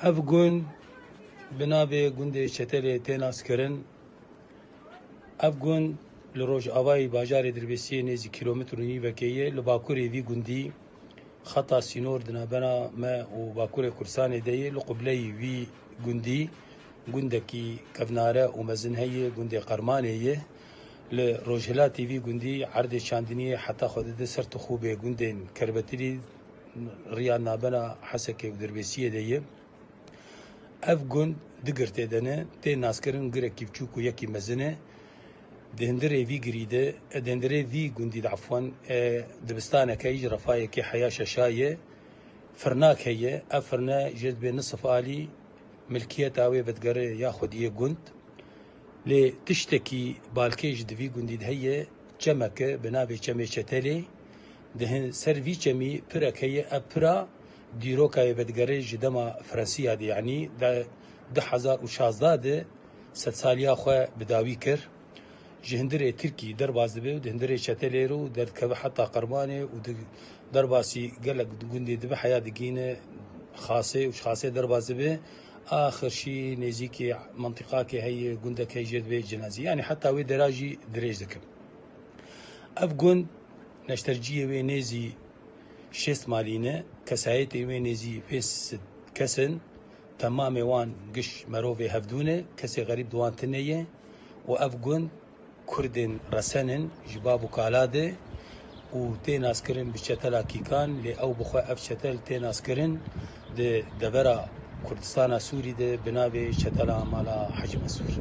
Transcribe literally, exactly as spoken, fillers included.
Ev gund bi navê gundê Çetelê tê naskirin. Ev gund li rojavayî bajarê Dirbêsiyê nêzî kîlometr û nîvekê ye. Li bakurê vî gundî xeta sînor di navbena me û Bakurê Kurdistanê de ye. Li qubleyî vî gundî gundekî kevnare û mezin heye, gundê Qermanê ye. Li rojhilatê vî gundî erdê çandiniyê heta xwe dide ser tixûbê gundên Kerbetilî, riya navbena Hesekê û Dirbêsiyê de ye. Ev gund du girtê de ne, tê naskirin girekî biçûk û yekî mezin e. Di hundirê vî girî de, e, di hundirê vî gundî de, efwen, e, dibistanek heye, ji refayekê heya şeşa ye, firnak heye, ev firne jê dibê nisif alî, milkiyeta wê vedigere ya xwediyê gund. Lê tiştekî balkêş di vî gundî de heye, çemek e bi navê Çemê Çetelê. Di hin ser vî çemî pirek heye, ev pira dîroka wê vedigere ji dema Fransiya de, yanî de du hezar û şazda de sedsaliya xwe bi dawî kir. Ji hundirê Tirkî derbas dibe û di hundirê Çetelê re û derdikeve heta Qermanê û di derbasî gelek gundê dibe heya digihîne Xasê û ji Xasê derbas dibe. Axir şî nêzîkî mentiqakê heye, gundek heye jê dibê Cinazî. Yanî heta wê dera jî dirêj dikim. Ev gund neşterciyê wê nêzî şêst malî ne, kesayetê wê nêzî pênc sed kes in. Temamê wan giş merovê hevdû ne, kesê xerîb di wan tune ye û ev gund Kurdên resen in ji bav û kala de û tê naskirin bi çetela Kîkan, lê ew bi xwe ev çetel tê naskirin di devera Kurdistana Sûrî de bi navê çetela Mala Hecî Mesûr.